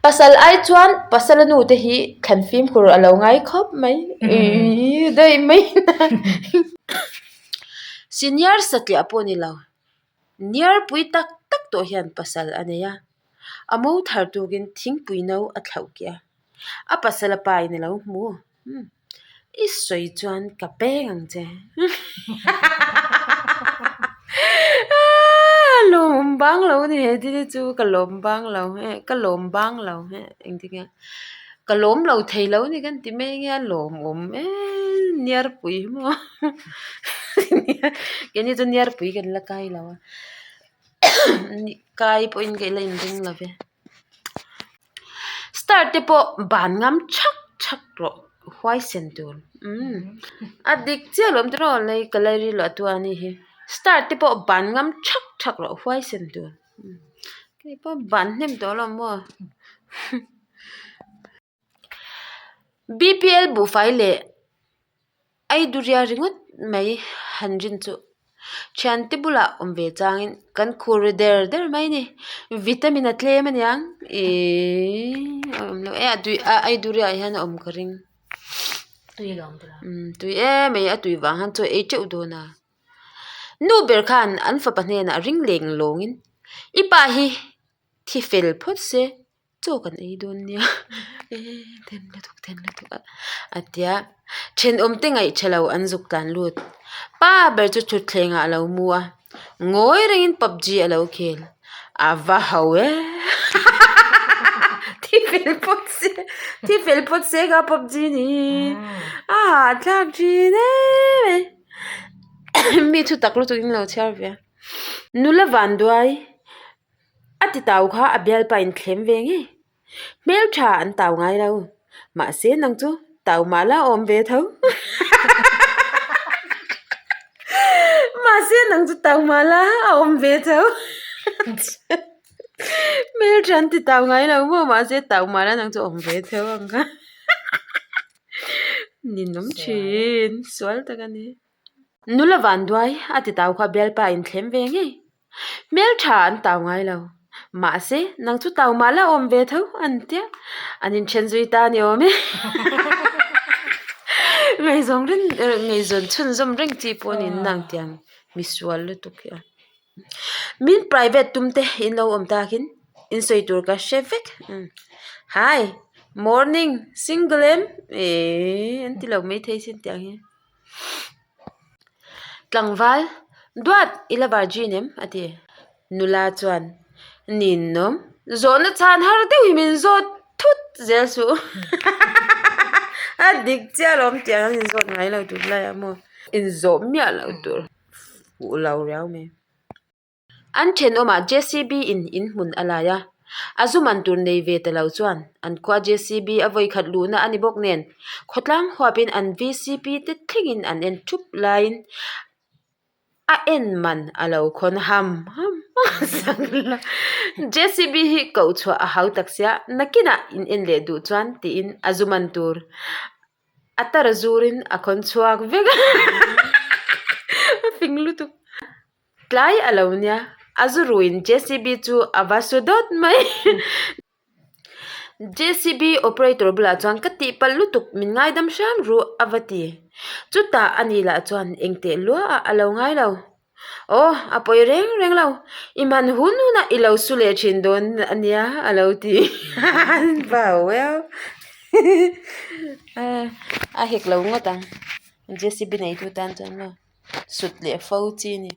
Pasal ai chuan pasala nu te hi thlan fimkhur a lo ngai khawp mai ii daih mai Senior satliah pawh ni lo, niar pui tak tak tawh hian pasal a nei a, a mo thar tukin thingpui no a thlauh kiah a, a pasala pa in a lo hmu. I sawi chuan ka peng ang che. Lawm bang lo ni he thil hi chu ka lawm bang lo he ka lawm bang lo he engtin nge ka lawm lo thei lo ni kan ti mai nge a lawmawm em niarpui hi maw keini chu niarpui kan la kai lo a kai pawhin ka ila inring lo ve. Star te pawh ban ngam thak thak rawh huaisen tur umm a dik chiah lo awm tiraw lei ka la ri luah tu a ni hi star te pawh ban ngam thak thak rawh huaisen tur kei pawh ban hnem tawh lo maw. BPL buhfai leh Aiduria ringawt mai han rin chu thiante bulah awm ve changin kan khur ri der der mai a ni. Vitamin a tlem aniang ihh a awm lo e a tui a Aiduria ah hian a awm ka ring umm tui em mai a tui vang hian chaw ei teuh dawn a. Nu ber khan an fapa hnenah ring leng lawngin i pa hi thi fel phawt se. Chaw kan ei dawn nia eh then lutuk then lutuk a a tia thenawm te ngaih tha lo an zuk tlan lut pa ber chu thutthleng ah a lo mu a ngawi rengin pubg a lo khel a va ho e thi fel phawt se thi fel phawt se kha pubg ni a hahthlak thin em mai mi thu tak lutuk in lo chhiar ve a nula vanduai. A ti tau kha a bialpa in thlem ve ngei. Hmeltha an tau ngai lo. Mahse nang chu tau mah la awm ve tho. Mahse nang chu tau mah la a awm ve tho. Hmeltha an ti tau ngai lo maw mahse tau mah la nang chu awm ve tho ang kha. Ninawm thin sual tak a ni. Nula vanduai a ti tau kha bialpa in thlem ve ngei. Hmeltha an tau ngai lo. Mahse, nang chu tau mah la awm ve tho an tia. An inthen zui ta a ni awm e. Ngaihzawn reng ngaihzawn chhunzawm reng chi pawh a ni nang tiang misual lutuk hi a. Min private tum te in lo awm takin in sawi tur ka hre vek. Hi, morning, single em? Eee an ti lo maithei sin tiang hi. Tlangval, Duat i la virgin em? a ti. Nula chuan, Ninawm, zawhna chhan har deuh hi min zawt thut zel suh. A dik chiah alawm tiang an inzawt ngai lo tur laiah maw. Inzawh miah loh tur fuh lo riau mai. An thenawmah JCB in in hmun a lai a, a zu man tur nei ve ta lo chuan an khua JCB a vawi khat luhna a ni bawk nen khawtlang huapin an VCP te thlengin an en thup laiin a en man a lo khawn ham ham a. JCB hi koh chhuah a hau tak sia nakinah in en leh duh chuan tiin a zu man tur a tar zurin a khawn chhuak vek a a fing lutuk. Tlai a lo nia, a zu ruin JCB chu a va su dawt mai. JCB operator bulah chuan ka tihpalh lutuk min ngaidam hram ru a va ti. Chutah a ni lah chuan engteh luaah a lo ngai lo. Aw, a pawi reng reng lo, i man hun hunah i lo su leh thin dawn a nia a lo ti. A hek lo ngawt ang JCB neitu tan chuan maw. Sut leh fo chi a ni.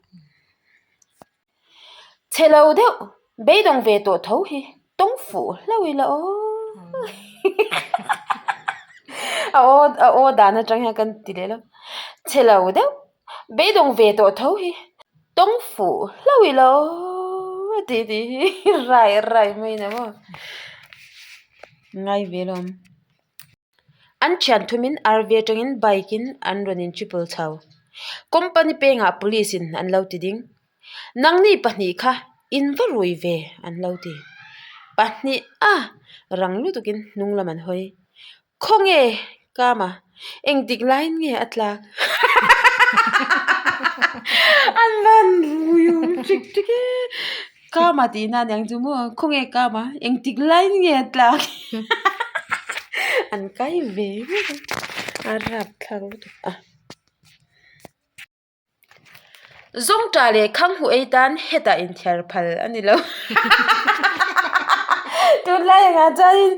Chhe lo deuh beidawng ve tawh tho hi tawng fuh hlauh ila aw. A aw a aw dan atang hian kan ti leh lo. Chhe lo deuh beidawng ve tawh tho hi tawng fuh hlauh ila aw tih tih hi rai rai mai a ni maw. Ngai ve lawm. An thian thumin RV atangin bike in an rawn in triple chho. Company pengah police in an lo ti ding. Nangni pahnih kha in va rui ve an lo ti. Pahnih a rang lutukin hnung lam an hawi. Khawnge Kama engtik laiin nge a tlak? An van rui awm ṭik ṭik e. Kama tihna a niang chu maw khawnge kama engtik laiin nge a tlak an kai ve ngawt a a rapthlak lutuk a. Zawngṭah leh khanghu ei tan hetah inthiar phal a ni lo. Tunlai engah chuanin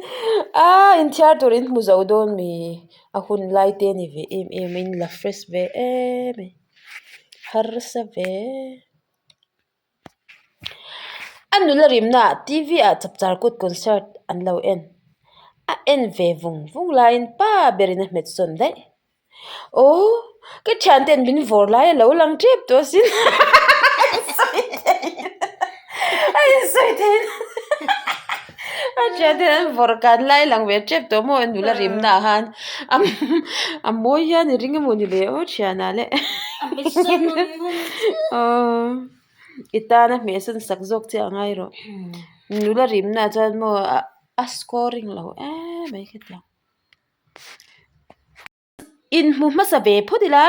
aa inthiar tur in hmu zo dawn mi a hun lai te a ni ve em em a in la fresh ve em mai harsa ve. A nula rimna ah T_V ah chapchar kut concert an lo en a en ve vung vung laiin pa berin a hmet sawn daih. Aw ka thianten min vawr lai a lo lang tep tawh asin a insawi thei a insawi thei a thianten an vawr kan lai lang ve tep tawh maw nula rimna ah khan a mawi hian i ring emaw ni le aw thianah le aw i tana hmehsawn sak zawk che a ngai rawh nula rimna ah chuan maw a scoring lo em mai ka ti ang. Inhmu hmasa ve phawt ila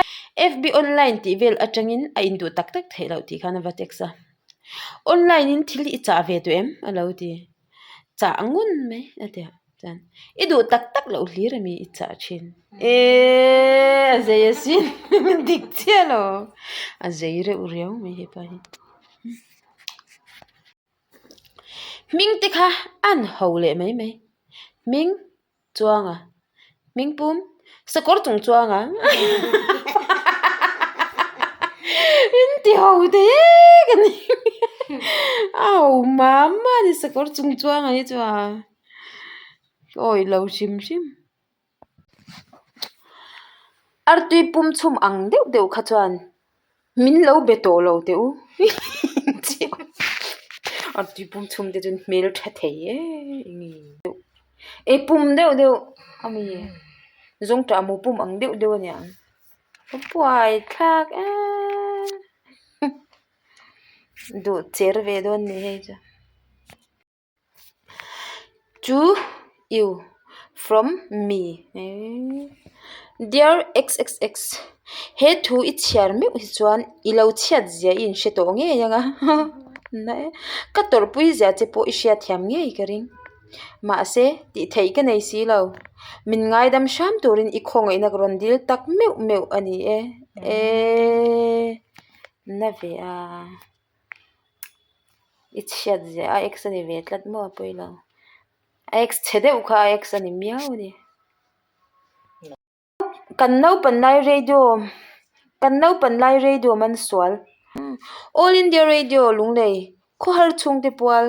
FB online tih vel atangin a induh tak tak theih loh tih khan a va text a. Online in thil i chah ve tawh em? A lo ti. Chah ngun mai a ti a. Chuan i duh tak tak loh hlir ami i chah thin. Eeee a zei asin dik chiah lo. A zei reuh riau mai hepa hi. Hming te kha an ho leh mai mai. Hming. Chuanga hmingpum sakawr chung chuanga in ti ho thei e ka ni a ho mam a ni sakawr chung chuanga hi chu a ka awih lo hrim hrim artui pum chhum ang deuh deuh kha chuan. Min lo be tawh lo teh u a tui pum chhum te chuan hmel tha thei em e pum deuh deuh a mi zawngṭah mu pum ang deuh deuh a niang a buai thlak eee duh cher ve dawn a ni hei chu. To you from me Dear xxx he thu i chhiar meuh hi chuan i lo chhiat zia i inhre tawh ngei ang a ka tawrhpui zia che pawh i hriatthiam ngei ka ring mahse tih theih ka nei si lo min ngaidam hram turin i khawngaihna ka rawn dil tak meuh meuh a ni e eee na ve a. I chhiat zia a ex a ni ve tlat maw a pawi lo a ex chhe deuh kha a ex a ni miau a ni kan naupan lai radio kan naupan lai radio man sual all india radio lunglei khawhar chhungte pual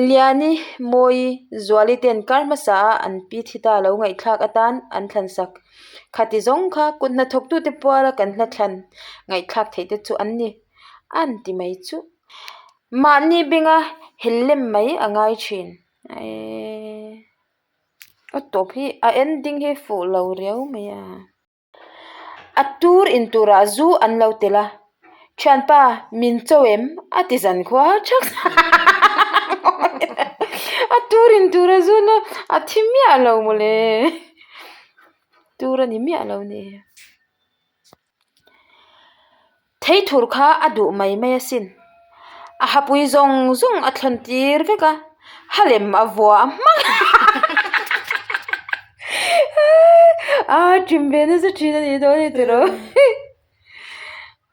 liani mawi zuali ten kar hmasa a an pi thi ta lo ngaihthlak atan an thlan sak khati zawng kha kut hnathawk tute puala kan hla thlan ngaihthlak theih te chu an ni. An ti mai chu. Mahni benga hel lem mai a ngai thin. Eeee a tawp hi a ending hi fuh lo riau mai a. A tur in turah zu an lo tel a. Thianpa min cho em? A ti zan khua thak. A tur in tura zu na a thi miah lo mawle. Tur a ni miah lo ni. Theithur kha a duh mai mai asin. A hapui zawng zawng a thlawn tir vek a, ha lem a vuah hmak a ṭim ve nasa ṭhin a nih dawn hi tiraw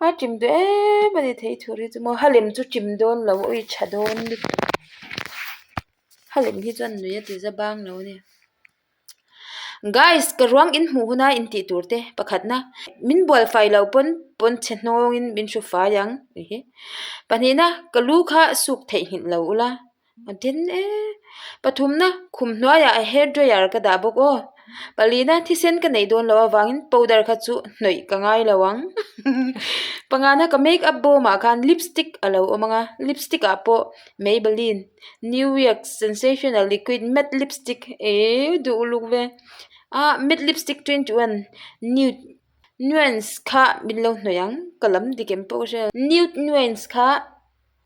a ṭim duh em a ni theithur hi chu maw ha lem chu ṭim dawn lo ui tha dawn lutuk ha lem hi chuan nui a ti za bang lo a ni. Guys ka ruang in hmuh huna in tih tur te pakhatna min bual fai lo pawn pawn chhe hnawngin min hru fai ang ehe pahnihna ka lu kha suk theihnghilh lo ula a den e pathumna khum hnuaiah hair dryer ka dah bawk aw palina thisen ka neih dawn loh avangin powder kha chu hnawih ka ngai lo ang pangana ka make up bawm ah khan lipstick a lo awm ang a lipstick ah pawh Maybelline New York Sensational Liquid Matte Lipstick eee duh uluk ve ah matte lipstick 21 nude nuance kha min lo hnawih ang ka lam dik em pawh ka hre lo nude nuance kha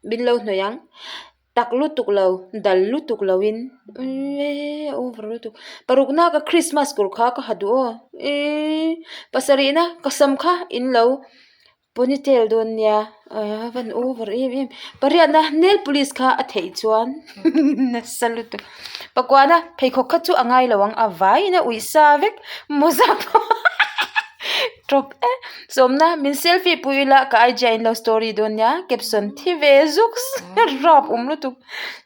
min lo hnawih ang tak lutuk lo dal lutuk lo in eee over lutuk paruk na ka Christmas kawr kha ka ha duh aw eee pasarih na ka sam kha in lo. Ponytail dawn nia a van over em em. Pariatna nail polish kha a theih chuan nasa lutuk. Pakuana pheikhawk kha chu a ngai lo ang a vaiin a uih sa vek mawza pawh tawp e. Sawmna min selfie pui ila ka IG ah in lo story dawn nia caption thi ve zuk rap awm lutuk.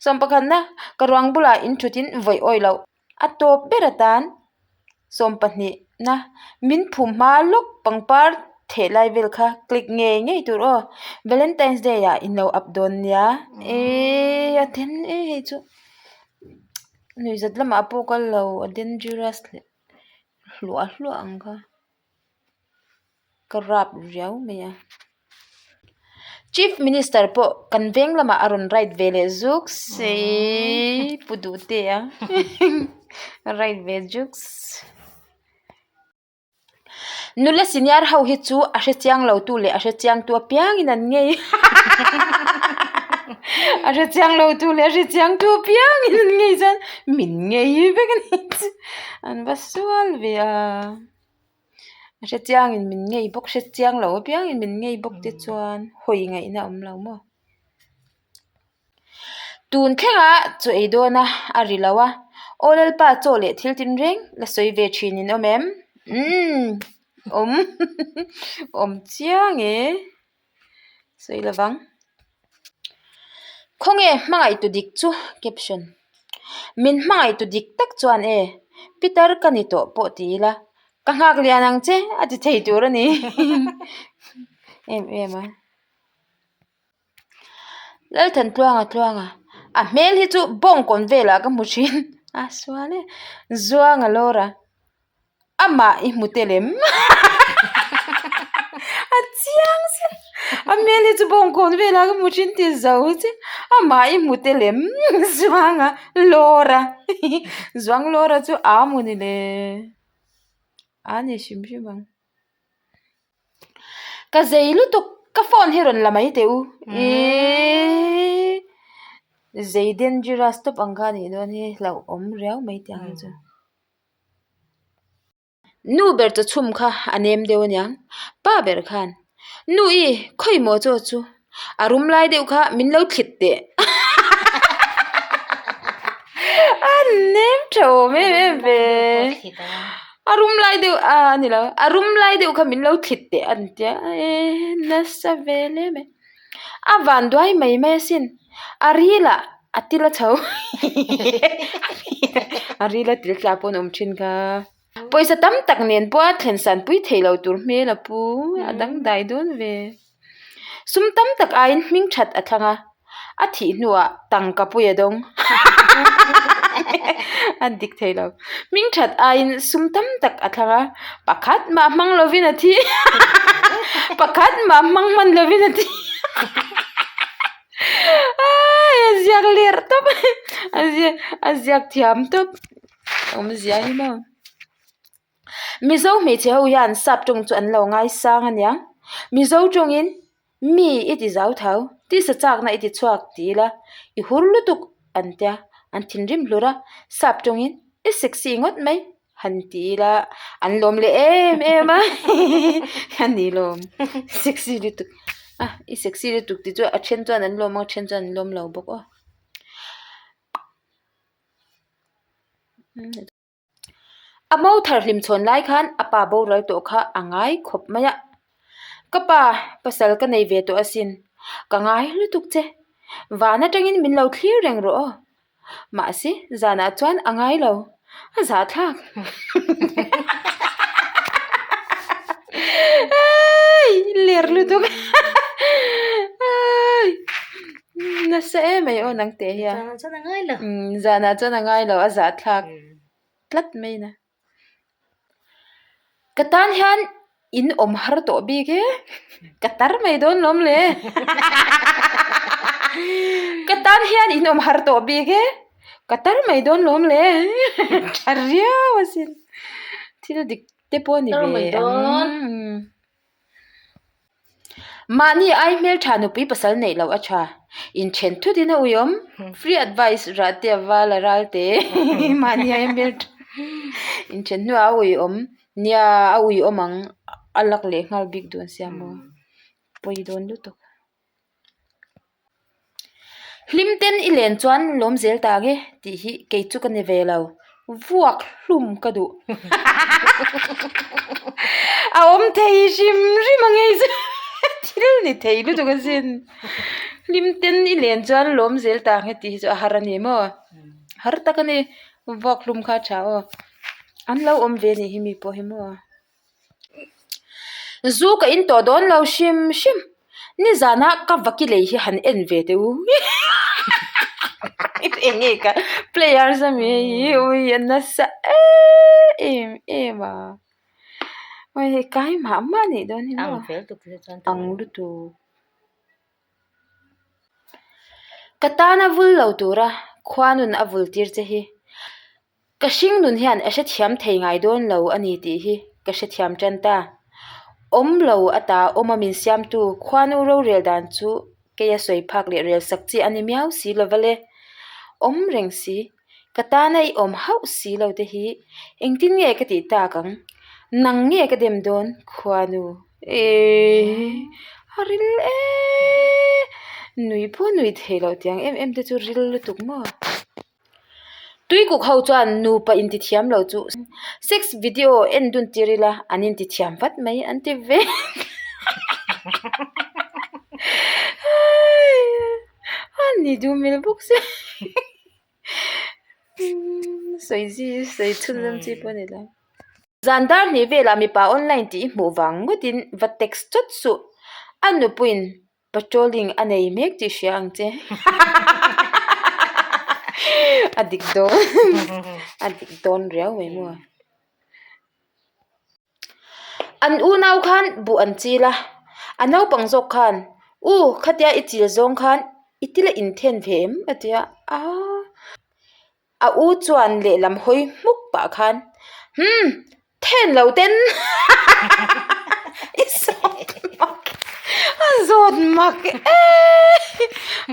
Sawm pakhatna ka ruang bulah in thut in vawi awi loh. A tawp ber atan sawmpahnihna min phum hma lawk pangpar theh lai vel kha click ngei ngei tur aw valentine's day ah in lo up dawn nia eee a then e hei chu nuihzat lamah pawh kal lo a dangerous leh hluah hluah ang kha. Ka rap riau mai a. Chief Minister pawh kan veng lamah a rawn ride ve leh zuk si Pu Duhtea ride ve zuks. Nula senior ho hi chu a hrechiang lo tu leh a hrechiang tu apiangin an ngei a hrechiang lo tu leh a hrechiang tu apiangin an ngei chuan min ngei vek a ni chu an va sual ve a. A hrechiangin min ngei bawk hrechiang lo apiangin min ngei bawk te chuan hawi ngaihna a awm lo maw. Tun thlengah chaw ei dawn a a ri lo a, aw Lalpa chaw leh thil tinreng la sawi ve thin in awm em? Umm awm awm chiang e sawi lovang. Khawnge hmangaihtu dik chu caption Min hmangaihtu dik tak chuan e Peter ka ni tawh pawh ti ila ka nghak lian ang che a ti thei tur a ni em em a. Lalthan tluanga tluanga a hmel hi chu bawngkawn velah ka hmu thin a sual e Zuanga Laura. Amah i hmu tel em? A chiang chiah. A hmel hi chu bawngkawn velah ka hmu thin ti zo che. Amah i hmu tel em? Zuanga Laura. Zuang Laura chu a maw ni le? A ni hrim hrim ang. Ka zei lutuk ka phone hi rawn la mai teh u. Ihh zei dangerous tawp ang kha a nih dawn hi hlauhawm riau mai tih ang hi chu. Nu ber chaw chhum kha a nem deuh aniang pa ber khan nu i khawi maw chaw chu a rum lai deuh kha min lo thlit teh a nem tha awm em em ve a rum lai deuh a ni lo a rum lai deuh kha min lo thlit teh a ni tia e nasa ve hle mai a van duai mai mai asin a ril ah a til a chho a ril a til tla pawh an awm thin kha pawisa tam tak nen pawh a thlen san pui thei lo tur hmel a pu a dangdai dawn ve sum tam tak aiin hming that a thlang a a thih hnuah tangka pui a dawng a dik thei lo hming that aiin sum tam tak a thlang a pakhat mah hmang lovin a thi pakhat mah hmang hman lovin a thi. Aii a ziak lerh tawp a ziak a ziak thiam tawp awmzia hi maw Mizo hmeichhe ho hian sap tawng chu an lo ngaisang aniang Mizo tawngin mi i ti zau tho tisa chakna i ti chhuak ti ila i hur lutuk an tia an thinrim hlur a sap tawngin i sexy ngawt mai. Han ti ila an lawm leh em em a a ni lawm sexy lutuk a i sexy lutuk tih chu a then chuan an lawm a a then chuan an lawm lo bawk aw. A mo thar hlim chhawn lai khan a pa boral tawh kha a ngai khawp mai a ka pa pasal ka nei ve tawh asin ka ngai lutuk che van atangin min lo thlir reng rawh aw. Mahse, zanah chuan a ngai lo, a zahthlak. Ler lutuk. Nasa em mai aw nang teh hian. Zanah chuan a ngai lo. Zanah chuan a ngai lo, a zahthlak tlat mai na. Ka tan hian in awm har tawh bik e, ka tar mai dawn lawm le. Ka tan hian in awm har tawh bik e, ka tar mai dawn lawm le. Tha riau asin, thil dik te pawh a ni ve ang. Mahni ai hmeltha nupui pasal neih loh a tha. Inthen thut in a uiawm. Free advice rah te a val a ral te. Mahni ai hmeltha inthen hnuah a uiawm. Nia a uiawm ang a lak leh nghal bik dawn sia maw. Pawi dawn lutuk. Hlim ten i len chuan lawm zel ta ang e tih hi kei chu ka ni ve lo. Vuak hlum ka duh. A awm thei hrim hrim ang hei chu thil ni thei lutuk asin. Hlim ten i len chuan lawm zel ta ang e tih hi chu a har a ni maw? Har tak a ni. Vuak hlum kha a tha aw. An lo awm ve nih hi mi pawh hi maw? Zu ka in tawh dawn lo hrim hrim. Nizana ka vaki lei hi han en ve teh u. Eng nge ka players a mi hei hi ui a nasa em em a. Ui hei kai mah mah anih dawn hi maw. Ang lutuk. Ka tana vul lo tura khuanun a vul tir che hi. Ka hringnun hian a hrethiam thei ngai dawn lo a ni tih hi ka hrethiam tan ta. Awm lo ata awma min siamtu khuanu rorel dan chu keia sawi phak leh rel sak chi a ni miau si lo va le. Awm reng si, ka tana i awm hauh si lo te hi engtin nge ka tih tak ang? Nang nge ka dem dawn khuanu? Eii a ril eee nui pawh nui thei loh tiang em em te chu ril lutuk maw? Tuikuk ho chuan nupa intithiam lo chu sex video en dun tir ila an intithiam vat mai an ti ve a ni duh hmel bawk sia sawi chi sawi chhunzawm chi pawh a ni lo. Zan dar hnih velah mipa online tih i hmuh vang ngawtin va text chawt suh a nupuiin Patrolling a nei mek tih hria ang che. A dik dawn a dik dawn riau mai maw. An unau khan buh an chil a, a naupang zawk khan u khatia i chil zawng khan i tila inthen ve em a ti a, aa. A u chuan lehlam hawi hmuk pah khan, Humm, then lo ten! I zawt mak, a zawt mak eee!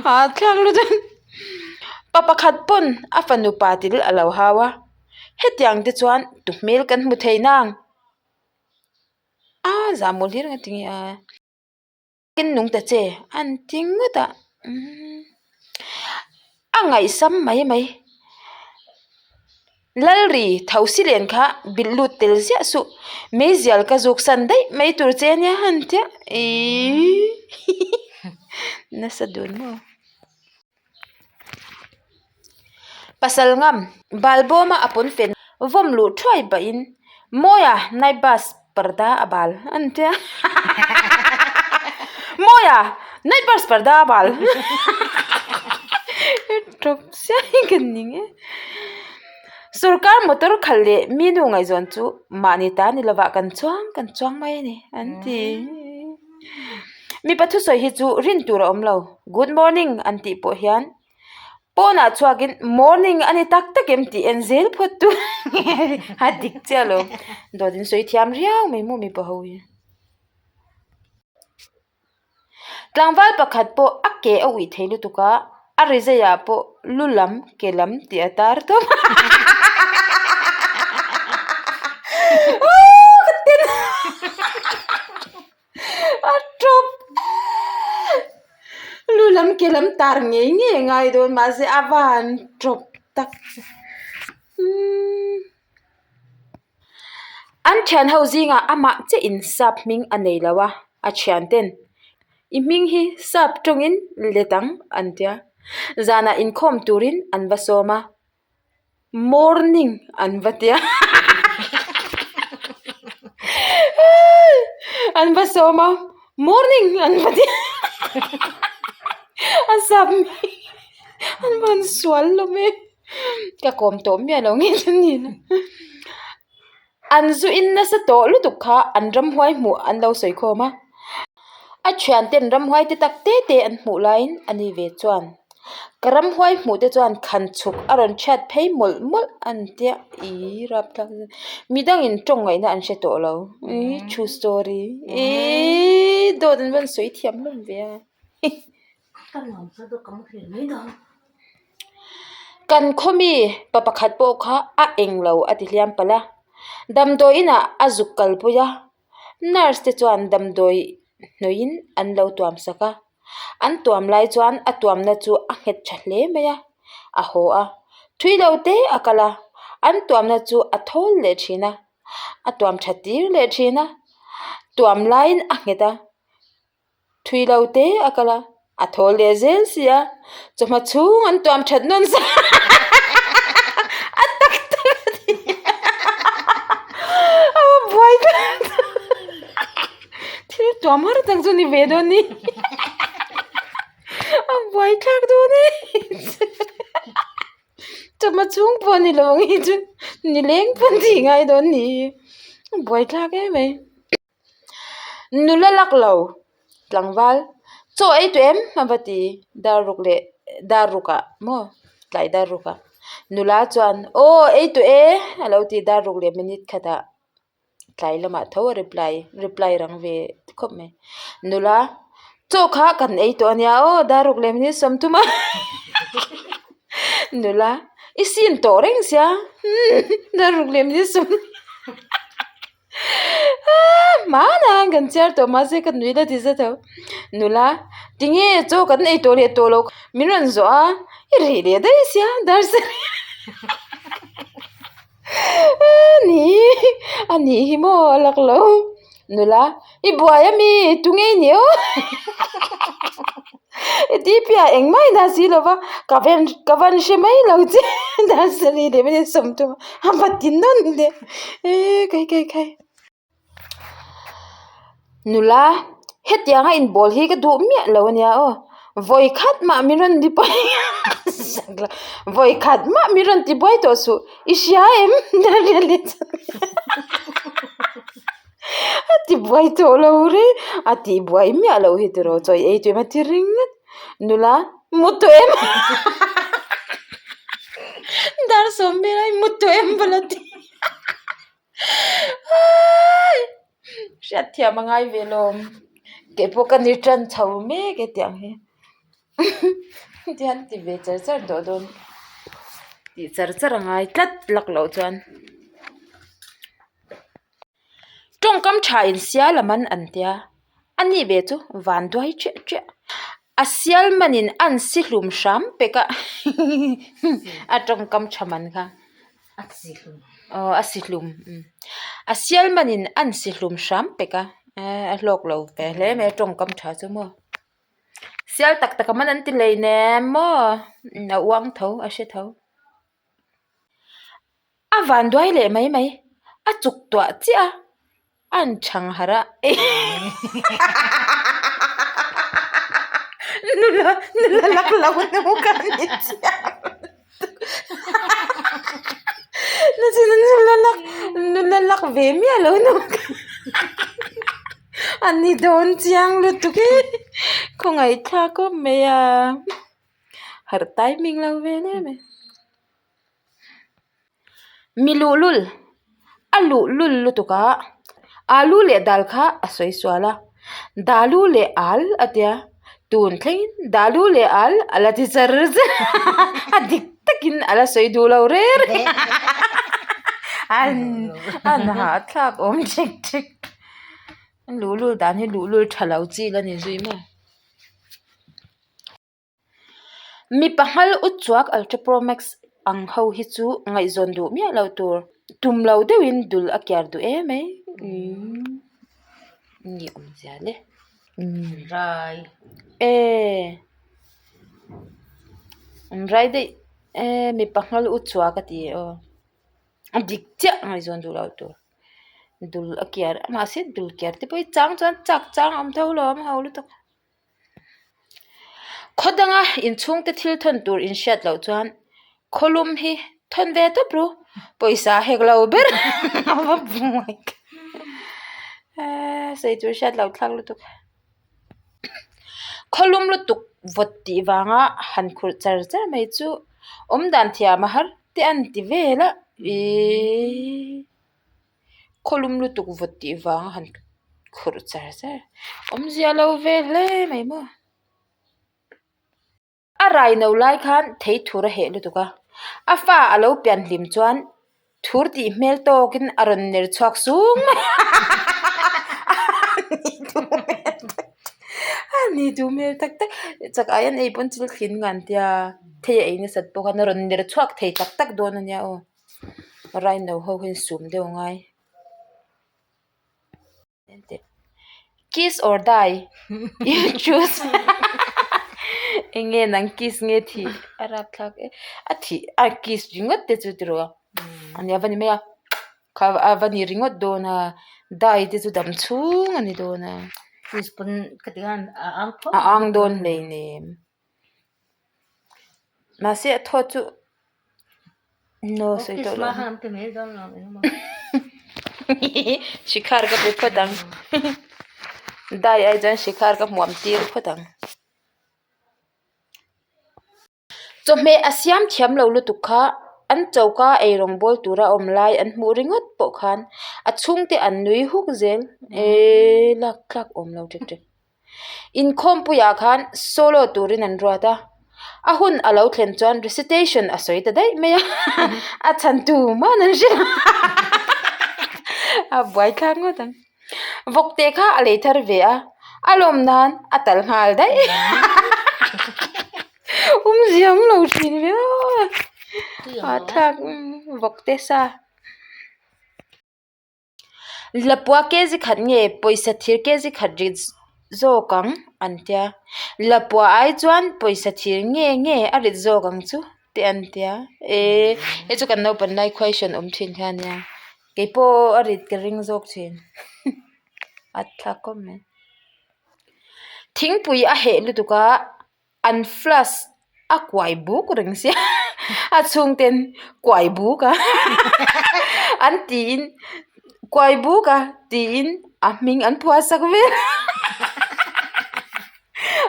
Ha thlak lutuk. Pa pakhat pawn a fanu pa til a lo hau a, hetiang te chuan tu hmel kan hmu thei nang? A zahmawh hlir nga tinge a. In nung ta che an ti ngawt a umm a ngaihsam mai mai Lalri thosi len kha bilh lut tel ziah suh meizial ka zuk san daih mai tur che ania han tia ihh nasa dun maw. Pasal ngam balbawma a pawn fen vawm luh thuai pahin Mawia night bus parda a bal a ni tia Mawia night bus parda a bal tawp chiai ka ning e sorkar motor khalh leh mi nu ngaihzawn chu mahni ta ni lovah kan chuang kan chuang mai a ni an ti. Mipa thusawi hi chu rin tur a awm lo, good morning an tih pawh hian pawnah chhuakin morning a ni tak tak em tih en zel phawt tur a dik chiah lo, dawt in sawi thiam riau mai maw mipa ho hi. Tlangval pakhat pawh a ke a uih thei lutuk a, a rizaiah pawh lu lam ke lam tih a tar tawp a tawp lu lam ke lam tar ngei ngei a ngai dawn mahse a van tawp tak an thian ho zingah amah chiah in sap hming a nei lo a a thian ten i hming hi sap tawngin let ang an tia zanah inkhawm turin an va sawm a. Morning an va tia an va sawm a morning an va tia a zam an va han sual hlawm e ka kawm tawh miah lo nge chu ni na an zu in nasa tawh lutuk kha an ramhuai hmuh an lo sawi khawm a a thian ten ramhuai te tak te te an hmuh laiin a ni ve chuan ka ramhuai hmuh te chuan khan chhuk a rawn chhiat phei mawlh mawlh a ni tia ihh rapthlak midangin tawng ngaihna an hre tawh lo ihh true story ihh dawt an rawn sawi thiam hlawm ve a. Kan khaw mi pa pakhat pawh kha a eng lo a ti hliam palh a, damdawi inah a zuk kalpui a, nurse te chuan damdawi. Hnawihin an lo tuam sak a, an tuam lai chuan a tuamna chu a nghet tha hle mai a, a haw a, thui lo te a kal a, an tuamna chu a thawl leh thin a, a tuam tha tir leh thin a, tuam laiin a nghet a, thui lo te a kal a, a thawl leh zel si a, chawhma chhung an tuam that nawn zel a tak tak a ni a va buai tlat thil tuam har tak chu ni ve dawn ni a buai thlak dawn e chawhma chhung pawh ni lo ang hi chu nileng pawh tih ngai dawn ni a buai thlak em mai. Nula lak lo tlangval chaw ei tawh em a va ti dar ruk leh dar ruk ah maw tlai dar ruk ah nula chuan aw ei tawh e a lo ti dar ruk leh minute khat ah tlai lamah tho a reply reply rang ve khawp mai nula chaw kha kan ei tawh a nia aw dar ruk leh minute 30 a nula i sin tawh reng sia dar ruk leh minute 30. Hmanah kan chhiar tawh mahse ka nui la ti zet ang nula tinge chaw kan ei tawh leh tawh loh min rawn zawh a i rih leh daih sia dar sarih ni a nih hi maw a lak lo nula i buai ami tunge i nih aw i ti piah engmah i dah si lo va ka ven ka van hre mai lo che dar sarih leh minute 30 a va ti nawn leh eee kai kai kai nula hetianga inbawl hi ka duh miah lo ania aw vawi khat mah min rawn ti buai vawi khat mah min rawn ti buai tawh suh i hria em a ti buai tawh lo reng a tih buai miah loh hi tiraw chaw ei tawh em a ti ringawt nula mu tawh em dar sawm vel a mu tawh em bawlh a ti hriat thiam a ngai ve lawm keipawh ka ni tan chho mek e tiang hi tihian ti ve char char tawh dawn tih char char a ngai tlat lak loh chuan. Tawngkam tha in sial a man an tia, a ni ve chu van duai chiah chiah. A sial manin an si hlum hram pek a, a tawngkam tha man kha. Aw a si hlum, a sial manin an si hlum hram pek a, a hlawk lo ve hle mai a tawngkam tha chu maw. Sial tak tak a man an ti hleinem maw, a uang tho a hre tho. A van duai leh mai mai, a chuk tuah chiah a, a han chhang harh a nula nula lak lo hnu ka ni chiah nula lak nula lak ve miah lo hnu ka a ni dawn chiang lutuk e khawngaihthlak khawp mai a harh timing lo ve em em. Mi luhlul a luhlul lutuk a alu leh dal kha a sawi sual a dalu leh al a tia tun thlengin dalu leh al a la ti char char a dik takin a la sawi duh lo reng reng a an hahthlak awm ṭhek ṭhek luhlul dan hi luhlul ṭha lo chi la ni zui maw. Mipa nghal u chuak Ultra Pro Max ang ho hi chu ngaihzawn duh miah loh tur tum lo deuhin dul a kiar duh em mai umm nge awmzia le umm rai e an rai daih e mipa nghal u chuak a ti aw a dik chiah ngaihzawn duh loh tur dul a kiar mahse dul kiar te pawh hi chang chuan chak chang a awm tho lo a ho lutuk. Khaw danga inchhungte thil thawn tur inhriat loh chuan khawlum hi thawn ve tawp ru pawisa hek lo ber a va buai sawi tur hriat loh thlak lutuk khawlum lutuk vawt tih vanga han khurh char char mai chu awmdan thiam a har te an ti vel a ihh. Khawlum lutuk vawt tih vang a han khurh char char awmzia lo ve hle mai maw. A rai no lai khan thei thur a heh lutuk a, a fa a lo pian hlim chuan thur tih hmel tawkin a rawn ner chhuak sung mai a. Ni duh hmel tak tak chak ai an ei pawn thil thlin ngan tia thei a ei nasat pawh khan a rawn ner chhuak thei tak tak dawn a nia aw raino ho hian sum deuh a ngai. Kiss or die you choose eng nge nang kiss nge thih a rapthlak e a thih a kiss ringawt te chu tiraw a nia va ni mai a. Kha a va ni ringawt dawn a, dai te chu dam chhung a ni dawn a. Kiss pawn ka ti khan a ang phawt. A ang dawn hleinem. Mahse a thawt chu no sawi tawh lo. Kiss hma khan an ti mai dawn lo engemaw. Shikhar ka pe phawt ang. Dai ai chuan shikhar ka hmuam tir phawt ang. Chawhmeh a siam thiam lo lutuk kha an choka eirawng bawl tura awm lai an hmuh ringawt pawh khan a chhungte an nui huk zel eee lak tlak awm lo ṭek ṭek. Inkhawmpuiah khan solo turin an ruat a, a hun a lo thlen chuan recitation a sawi ta daih mai a, a chhan tu man an hre lo a buaithlak ngawt ang. Vawkte kha a lei thar ve a, a lawm nan a tal nghal daih. Awmzia awm lo thin viau a, hahthlak vawkte sa. Lapua kg khat nge pawisa thir kg khat rit zawk ang an tia. Lapua ai chuan pawisa thir nge nge a rit zawk ang chu te an tia. Ehh hei chu kan naupang lai question awm thin kha a nia. Kei pawh a rit ka ring zawk thin a thlak khawp mai. Thingpui a heh lutuk a an flask a kuai buk reng sia a chhungten kuai buk a an tiin kuai buk a tiin a hming an phuah sak vel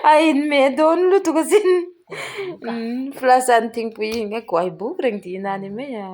a inhmeh dawn lutuk asin flask a an thingpui in a kuai buk reng tihna a ni mai a.